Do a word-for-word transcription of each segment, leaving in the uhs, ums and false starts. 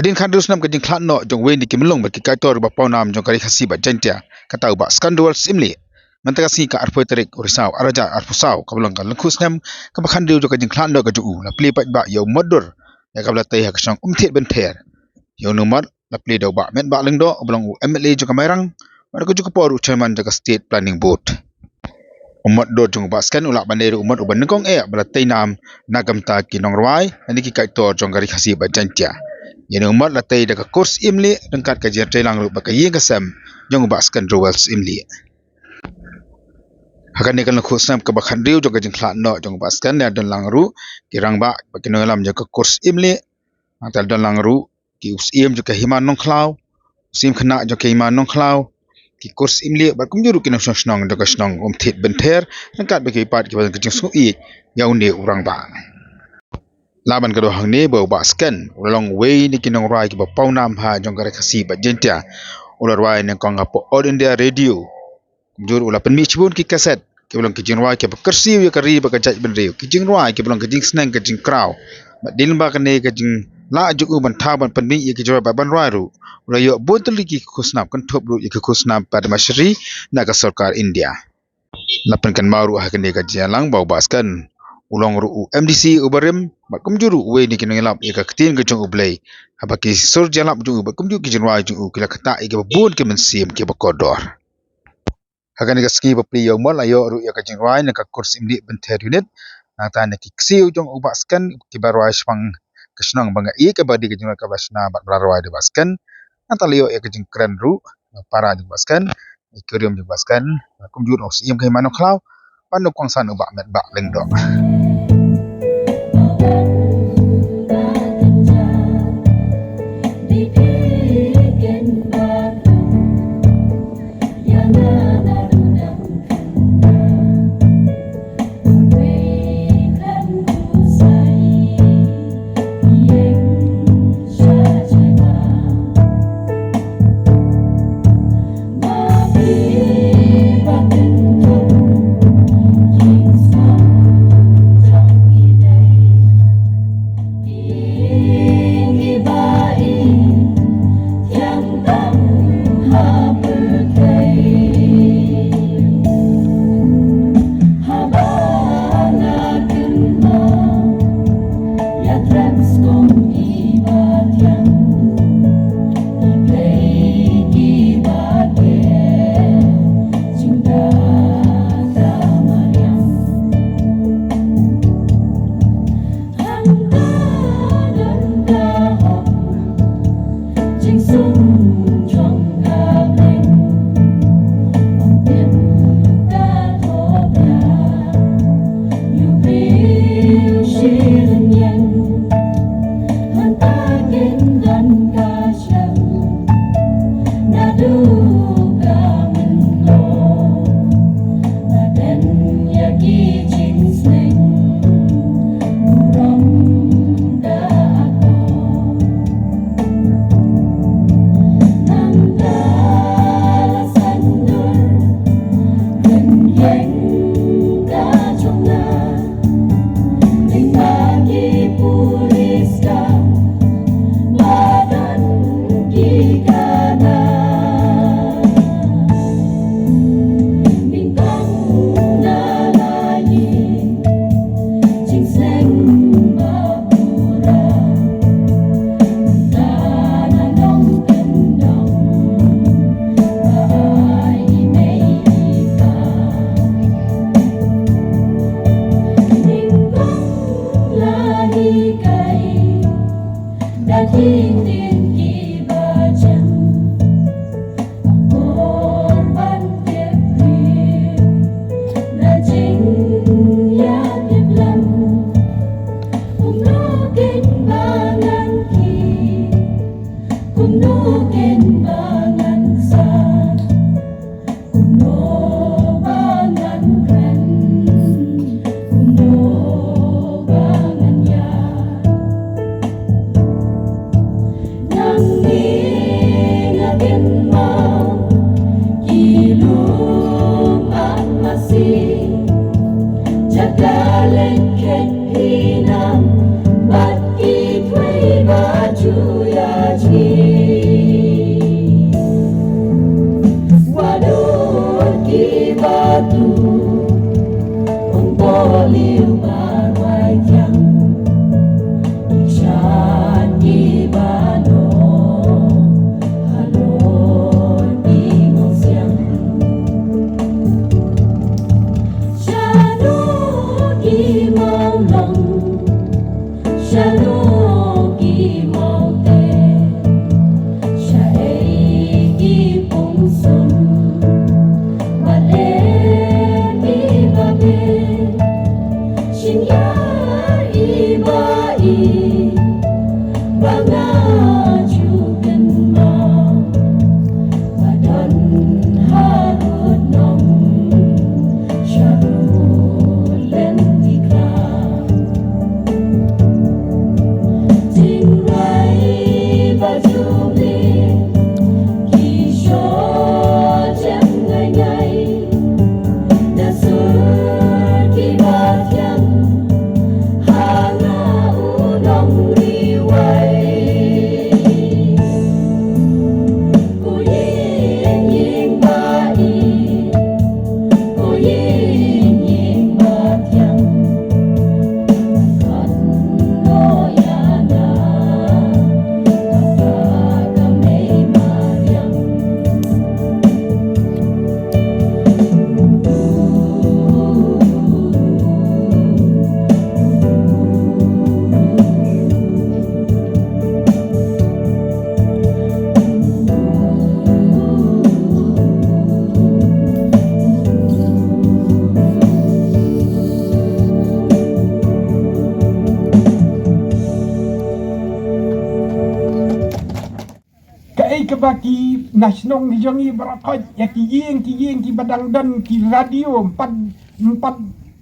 Hadien khathynriew snem ka jingkhlad noh jong uwei na ki myllung bad ki kaitor ba pawnam jong ka Ri Khasi bad Jaintia, kata u Bah Skandar Syiem Lieh, mynta ka sngi ka arphew tarik u Risaw arhajar arphew saw, kaba long ka lyngkhuh snem kaba khathynriew jong ka jingkhlad noh ka jong u, la plie paidbah ïa u mot dur ïa kaba la tei ha ka shnong Umthied Bynther. Ïa une u mot la plie da u Bah Metbah Lyngdoh, uba long u M L A jong ka Mairang, bad ka juh ka por u Chairman jong ka State Planning Board. U mot dur jong u Bah Sken u lah ban dei ruh u mot uba nyngkong eh ba la tei nam na ka bynta ki nongrwai lane ki kaitor jong ka Ri Khasi bad Jaintia. Ïa une u mot la tei da ka kur Syiem Lieh ryngkat ka jingïatreilang ruh bad ka ïing ka sem jong u Bah Skandar Syiem Lieh. Ha kane ka lyngkhuh snem kaba khathynriew jong ka jingkhlad noh jong u Bah Sken, la don lang ruh ki rangbah bad ki nongïalam jong ka kur Syiem Lieh. Nangta la don lang ruh ki u Syiem jong ka Hima Nongkhlaw, u Syiem Khynnah jong ka Hima Nongkhlaw, ki kur Syiem Lieh bad kumjuh ruh ki nongshong shnong jong ka shnong Umthied Bynther, ryngkat bad ki paid kiba don ka jingsngewieit ïa une u rangbah. Lah ban kdew hangne ba u Bah Sken u la long uwei na ki nongrwai kiba pawnam ha jong ka Ri Khasi bad Jaintia. U la rwai nyngkong hapoh All India Radio. Kumjuh u la pynmih shibun ki kaset kiba long ki jingrwai kiba kyrsiew ïa ka ri bad ka jaitbynriew, ki jingrwai kiba long ka jingsneng ka jingkraw. Bad hadien ba kane ka jinglah jong u ban thaw ban pynmih ïa ki jingrwai bad ban rwai ruh, u la ïoh bun tylli ki khusnam, kynthup ruh ïa ki khusnam Padma Shri na ka sorkar India. La pynkynmaw ruh ha kane ka jingïalang ba u Bah Sken u long ruh u M D C uba rim bad kumjuh ruh uwei na ki nongïalam ïa ka ktien ka jong U Blei, haba ki sur jingïalap jong u bad kumjuh ki jingrwai jong u ki la ktah ïa kiba bun ki mynsiem kiba kordor. Ha kane ka sngi ba plie ïa u mot la ïoh ruh ïa ka jingrwai na ka kur Syiem Lieh Bynther Unit. Nangta na ki ksiew jong u Bah Sken kiba rwai shaphang ka shnong ba nga ïeit, kaba dei ka jingrwai kaba shna bad ba la rwai da u Bah Sken. Nangta la ïoh ïa ka jingkren ruh na para jong u Bah Sken, na ki riewmyntoi jong u Bah Sken, na kumjuh u Syiem ka Hima Nongkhlaw, bad na u kongsan u Bah Metbah Lyngdoh. Ka tu ong boli u marwai tiang. Ki shan ki bano halor ki ngong siang. Shano ki mau long. Shano ki mau te. Shaei ki pung sum. Bad e ki ba be. Shin ya i ba i. Ba nga ju ken ma. Ba don harud nong. Sharud len di kla. Jingrai ba juli ki sho jem ngai ngai. Da sur ki ba thiang ha nga u nong ri wai. Ko yin yin ba i. Ko yin yin ba thiang. Kaei kaba ki na shnong ki jong i baroh khoit, ïa ki ïing ki ïing ki ba dang don ki radio, ym pat, ym pat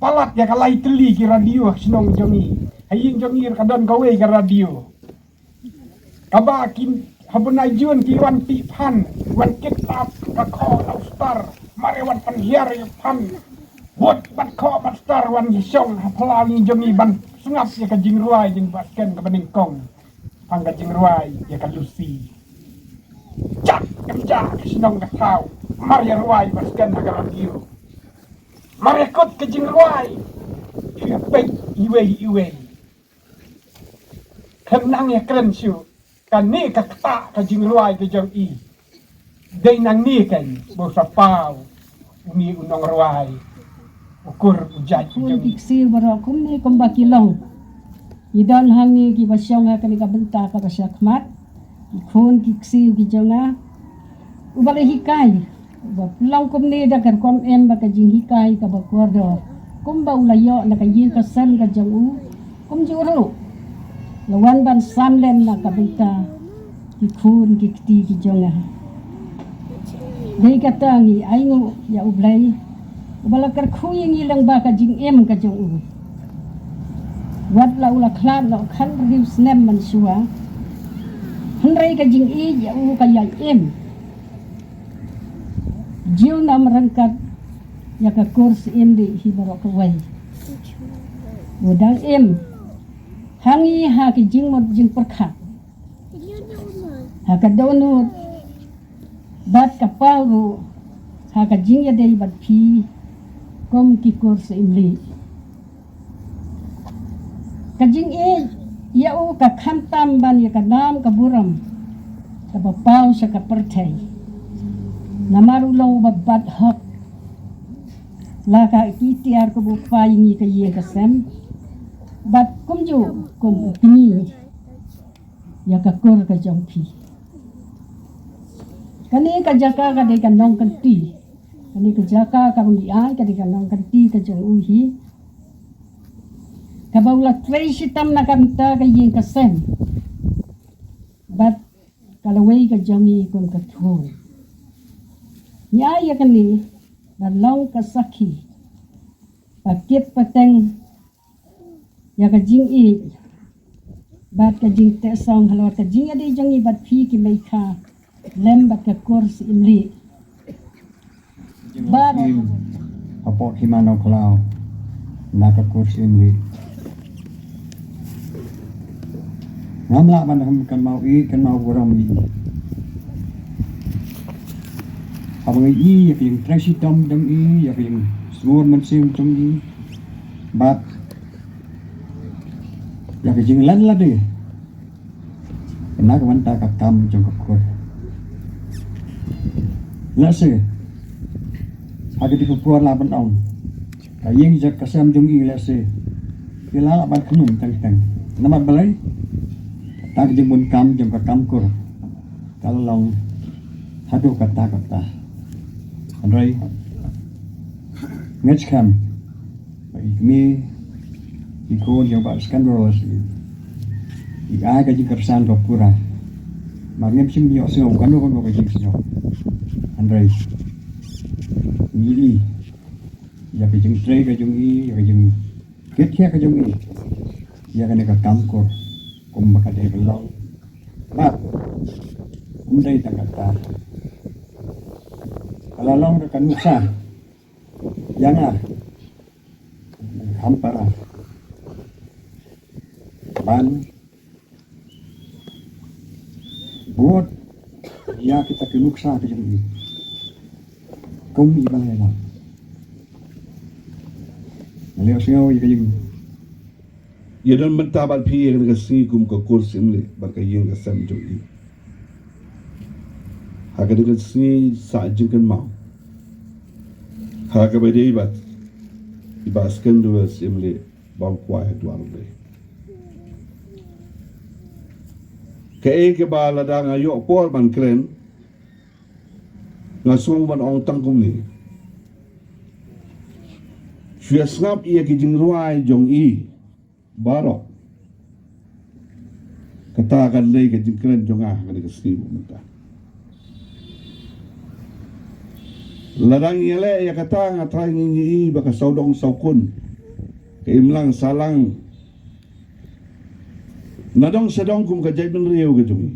palat ïa ka lai tylli ki radio ha shnong jong i. Ha ïing jong i ka don kawei ka radio. Kaba ki ha bnai Jun ki wan pynphan, wan kit ap ka khoh la u star, mar ïa wan pynhiar ïa phan. Bud bad khoh bad star wan ïa shong ha phyllaw ïing jong i ban sngap ïa ka jingrwai jong ba sken kaba nyngkong. Pang ka jingrwai ïa ka Lucy. Jak ka mja ka shnong ka thaw, mar ïa rwai ba sken ha ka radio. Mar ïa kut ka jingrwai. Ïa peit iwei iwei. Khlem nang ïa kren shuh, kane ka ktah ka jingrwai ka jong i. Dei nangne kan ba u sa paw une u nongrwai, u kur u jait u jong i. Ki ksiew baroh kumne kumba ki long. Ngi don hangne kiba shong ha kane ka bynta kaba shakhmat. Ki khun ki ksiew ki jong nga. Uba la hikai, uba pynlong kumne da ka rukom em bad ka jinghikai kaba kordor. Kumba u la ïoh na ka ïing ka sem ka jong u, kumjuh ruh la wan ban sam lem na ka bynta ki khun ki kti ki jong nga. Dei kata ngi ainguh ïa U Blei uba la kyrkhu ïa ngi lyngba ka jingim ka jong u. Wat la u la khlad noh khatriew snem mynshuwa, hynrei ka jingïeit ïa u ka ïai im. Jingim ryngkat ïa ka kur Syiemlieh hi baroh kawei. U dang im ha ngi ha ki jingmut jingpyrkhat, ha ka dohnud bad ka paw ruh ha ka jingïadei bad phi kum ki kur Syiemlieh. Ka jingïeit ïa u ka khamtam ban ïa ka nam ka burom kaba paw sha ka pyrthei. Namar u long uba bat hok. La ka ki tiar kaba u kpa ïa ngi ka ïing ka sem. Bad kumjuh kum u kñi ïa ka kur ka jong phi. Kane ka jaka ka dei ka nongkynti. Kane ka jaka kaba ngi ai ka dei ka nongkynti ka jong u hi. Kaba u la trei shitom na ka bynta ka ïing ka sem. Bad ka lawei ka jong ngi kum ka thung. Ngi ai ïa kane ban long ka sakhi. Ba kit pateng ïa ka jingïeit bad ka jingteh song halor ka jingïadei jong ngi bad phi ki mei kha lem bad ka kur Syiemlieh. Bad hapoh hima Nongkhlaw na ka kur Syiemlieh. Ngam lah ban kynmaw ïeit kynmaw burom ïa i. Haba ngi ïohi ïa ka jingtrei shitom jong i, ïa ka jingsngur mynsiem jong i, bad ïa ka jinglen lade na ka bynta ka kam jong ka kur. Lehse ha kane ka por lah ban ong ka ïing jong ka sem jong i, lehse ki lah ban khñium teng teng. Namar balei? Kata ka jingbun kam jong ka kam kur ka la long haduh katta katta. Hynrei nga ngeit skhem ba i kmie i khun jong Bah Skandar Rose i ai ka jingkyrshan ba pura. Ba ngim shym ïohsngew kano kano ka jingsngew. Hynrei ngi ïohi ïa ka jingtrei ka jong i, ïa ka jingkit khia ka jong i ïa kane ka kam kur kumba ka dei ban long. Bad ym dei tang kata, ka la long ka nuksa ïa nga, kham para ban bud ïa kita ki nuksa ki jong i kum i ba ïa nga. Nga leh sngew ïa ka jing ïa don mynta bad phi ïa kane ka sngi kum ka kur Syiemlieh bad ka ïing ka sem jong i. Ha kane ka sngi sah jingkynmaw ha kaba dei bad i Bah Skandar Rose Syiemlieh ba u kwai ha dwar u dei. Kaei kaba lada nga ïoh por ban kren, nga sngew ban ong tang kumne. Shu ïa sngap ïa ki jingrwai jong i baroh. Kata kan dei ka jingkren jong nga ha kane ka sngi mynta. Lada ngi ïaleh ïa kata nga tharai ngi ïohi ba ka sawdong sawkun, ka imlang sahlang, nadong shadong kum ka jaitbynriew ka jong ngi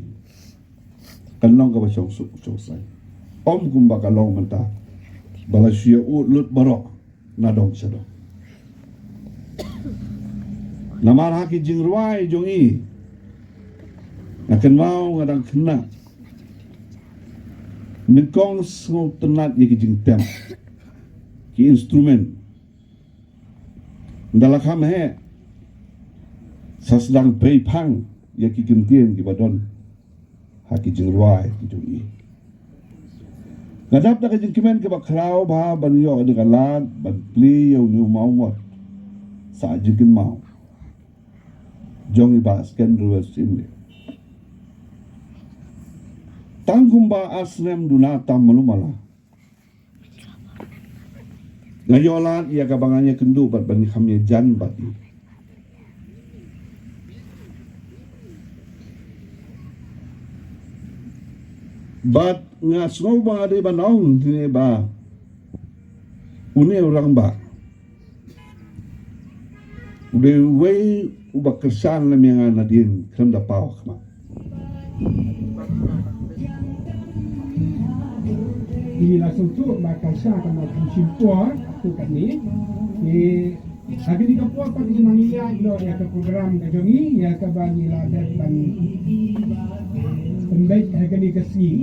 kan long kaba shong suk shong sai. Ym kumba ka long mynta ba la shu ïa ud lut baroh nadong shadong. Namar ha ki jingrwai jong i nga kynmaw nga dang khynnah, nyngkong sngewtynnat ïa ki jingtem ki instrument. Ynda la kham heh sa sdang pei phang ïa ki kyntien kiba don ha ki jingrwai ki jong i. Nga dap da ka jingkmen kaba khraw bha ban ïoh da ka lad ban plie ïa une u mawmot sah jingkynmaw jong i Bah Skandar Rose Syiemlieh. Tang kumba ar snem duna tam malu mala nga ïoh lad ïa kaba ngan ïakynduh bad ban kham ïajan bad i. Bad nga sngew ba nga dei ban ong ne ba une u rangbah u dei uwei uba kyrshan lem ïa nga nadien khlem da paw khmat. Ngi la sngewthuh ba ka sha ka ma kham shim por tu kane. Ngi ha kane ka por pat ngi nang ïa ïoh ïa ka program ka jong ngi ïa kaba ngi la dep ban pynbeit ha kane ka sngi.